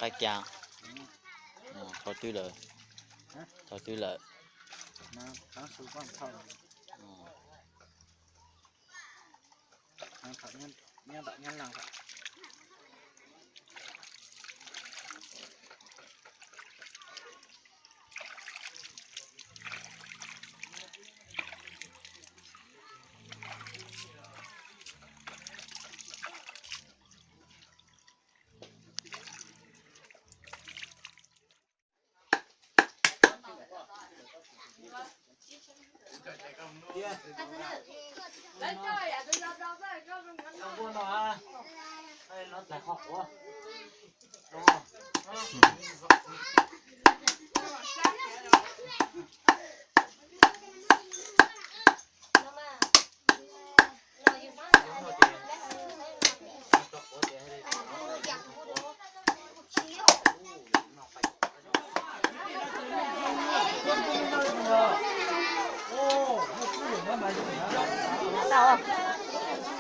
Qaib Kiab. Thaum twg lawm? Thaum twg lawm?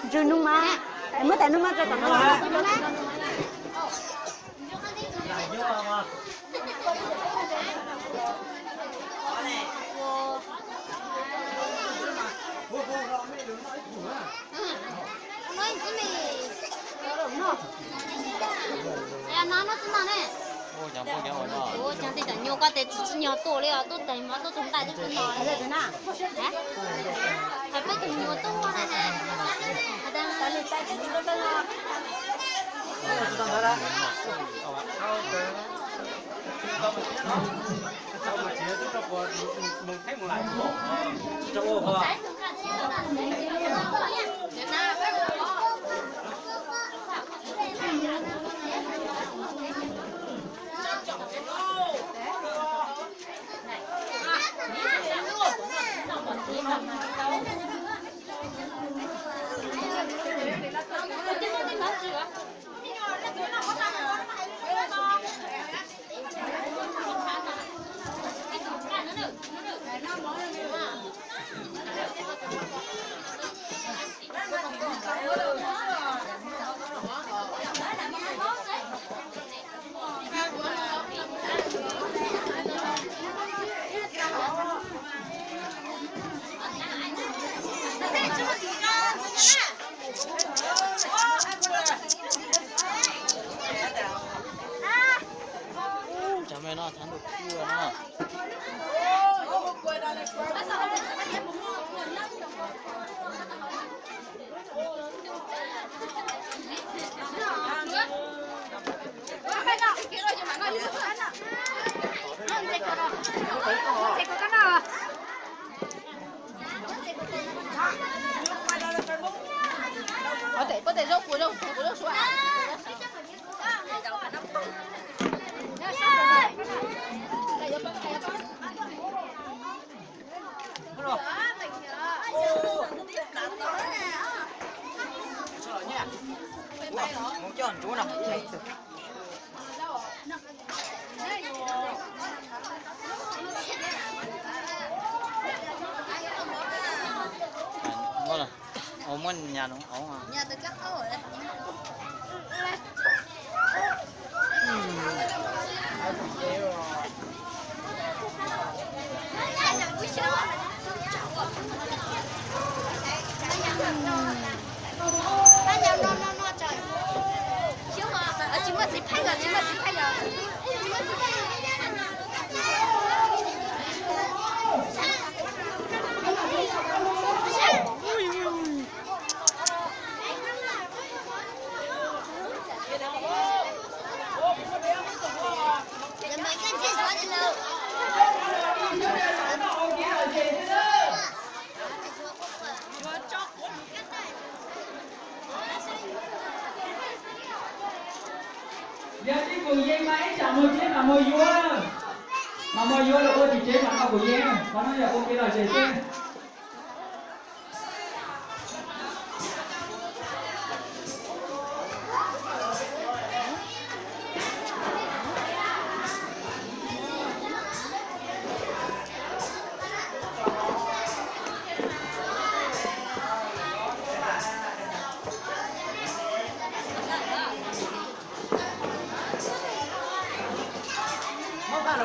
Ntsws nus mas, muab tais nus mas rau tom no. No no tsis no ne. Ua cov tej cov nyuag koj tes tsis tsim nyog tuaj li os, tuaj tes mov tuaj tus ntais tuaj tus no. Hais peb tus nyuag tuaj na. Cov me no thav ntuj kuj no. Muab nyas no. Yog tib kuv yeej mas ib tsam mus tsev mam mus yuav, mam mus yuav los ua tim tsev mam no kuv yeej, qhov no yog ua kev lom zem xwb.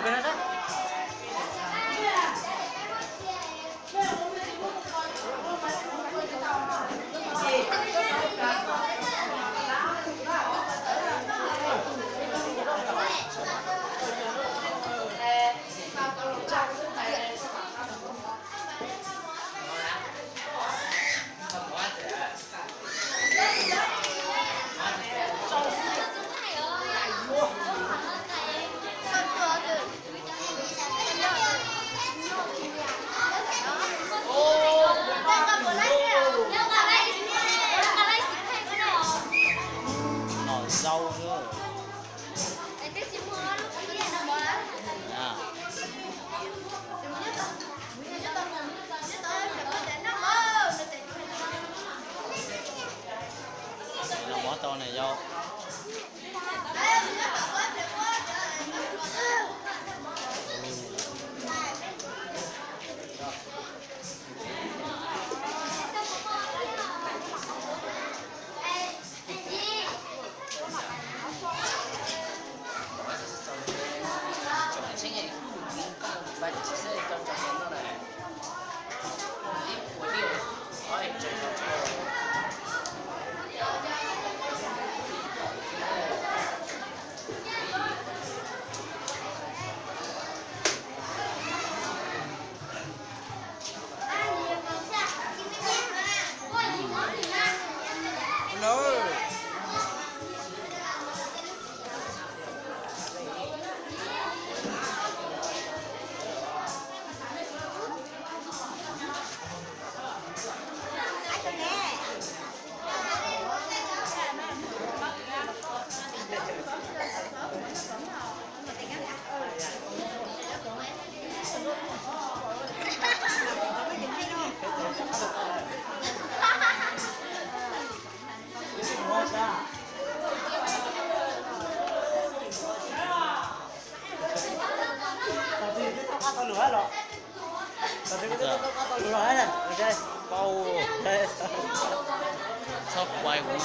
Noj zaub xwb. Noj mov tau na yau. Txhob kuav kuv.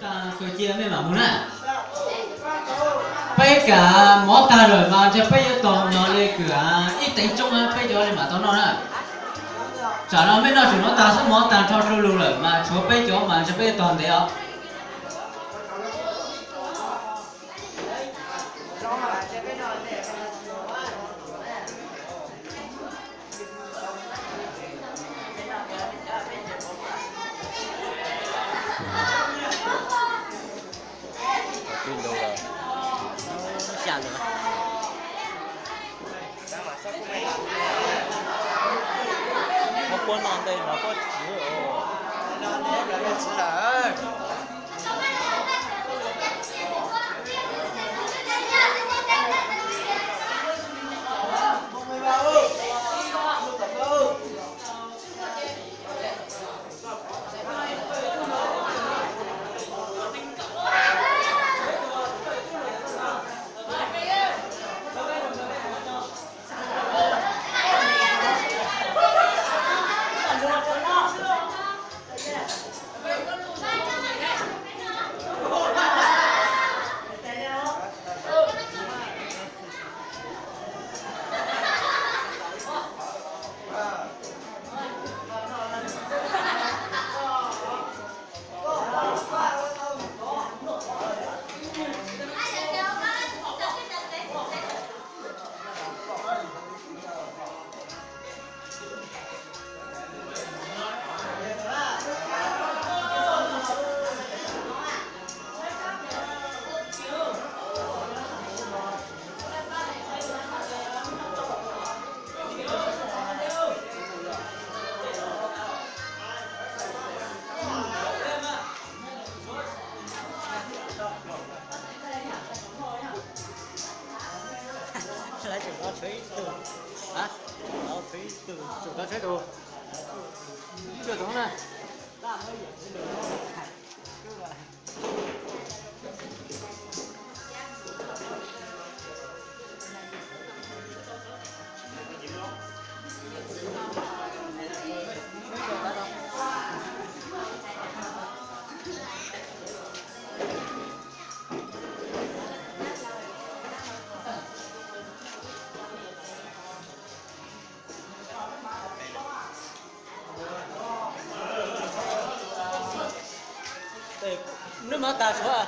Tag kawg cia mej mam mus na. Peb kam mov tag lawm mas ntshe peb yuav tog no li kwv ib teev tsoob peb cov li mam tau noj na. Tsam no mej noj tseem nov tag xwb, mov tag nrho rau lug lawm mas tshuav peb cov mas ntshe peb yuav tog ntev os. Muab puab noj ntej mas puab tsis lawm. Tsheb ib tug, hab, tau tsheb ib tug, tau tsheb tus, ib tug tau na. Nub mas tas suav.